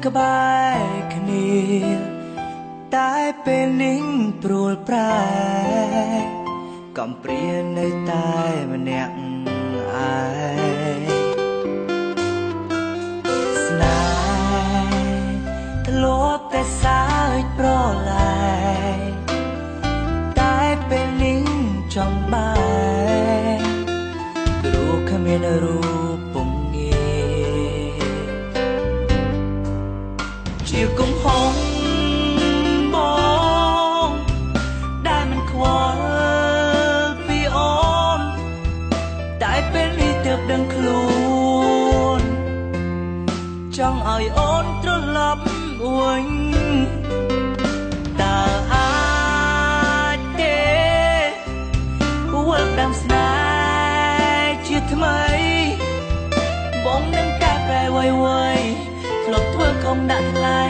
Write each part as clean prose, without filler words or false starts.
ក្បែរគ្នាតែពេលនេះព្រួលប្រែកំព្រានៅតែម្នាក់ឯងស្នេហ៍ធ្លាប់តែសើចប្រឡែងតែពេលនេះចង់បែកព្រោះគ្មានរូបពងងាជាកំហុសបងដែលមិនខ្វល់ពីអូនតែពេលនេះទើបដឹងខ្លួនចង់ឲ្យអូនត្រឡប់វិញតើអាចទេវិលដាំស្នេហ៍ជាថ្មីបងនឹងកែប្រែអ្វីៗធ្លាប់ធ្វើខំដាក់ថ្លៃ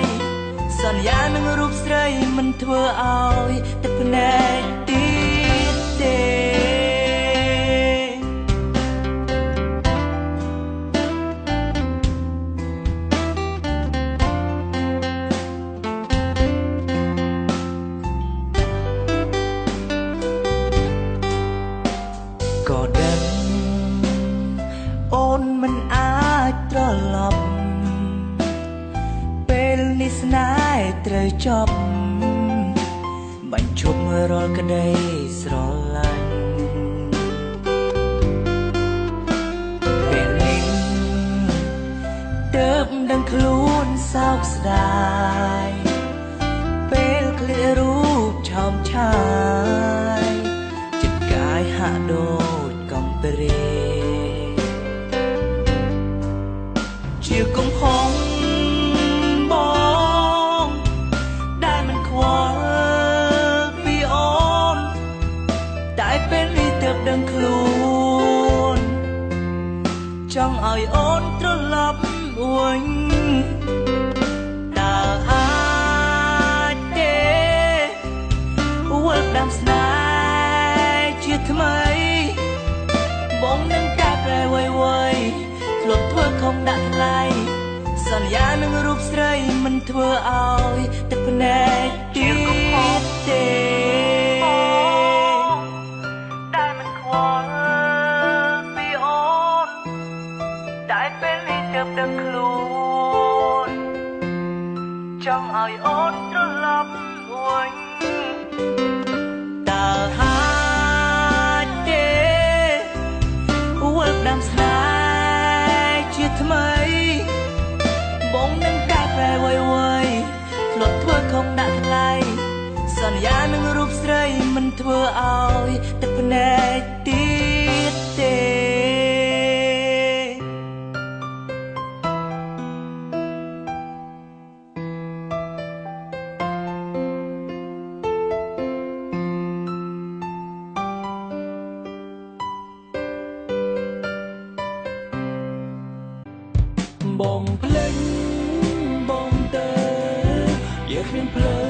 សន្យានឹងរូបស្រីមិនធ្វើឲ្យទឹកភ្នែកទៀតទេក៏ដឹងអូនមិនអាចត្រឡប់ពេលនេះស្នេហ៍ត្រូវចប់បាញ់ឈប់រាល់ក្តីស្រឡាញ់ពេលនេះទើបដឹងខ្លួនសោកស្ដាយពេលឃ្លារូបឆោមឆាយចិត្តកាយហាក់ដូចកំព្រាជាកំហុសបងដែលមិនខ្វល់ពីអូនតែពេលនេះទើបដឹងខ្លួនចង់ឲ្យអូនត្រឡប់វិញតើអាចទេវិលដាំស្នេហ៍ជាថ្មីបងនឹងកែប្រែអ្វីៗធ្លាប់ធ្វើខំដាក់ថ្លៃសន្យានឹងរូបស្រីមិនធ្វើឲ្យទឹកភ្នែកទៀតទេដែលមិនខ្វល់ពីអូនតែពេលនេះទើបដឹងខ្លួនចង់ឲ្យអូនត្រឡប់វិញតើអាចទេវិលដាំស្នេហ៍ជាថ្មីបងនឹងកែប្រែអ្វីៗធ្លាប់ធ្វើខំដាក់ថ្លៃសន្យានឹងរូបស្រីមិនធ្វើឲ្យទឹកភ្នែកទៀតទេបងភ្លេចបងទៅយើងគ្មានផ្លូ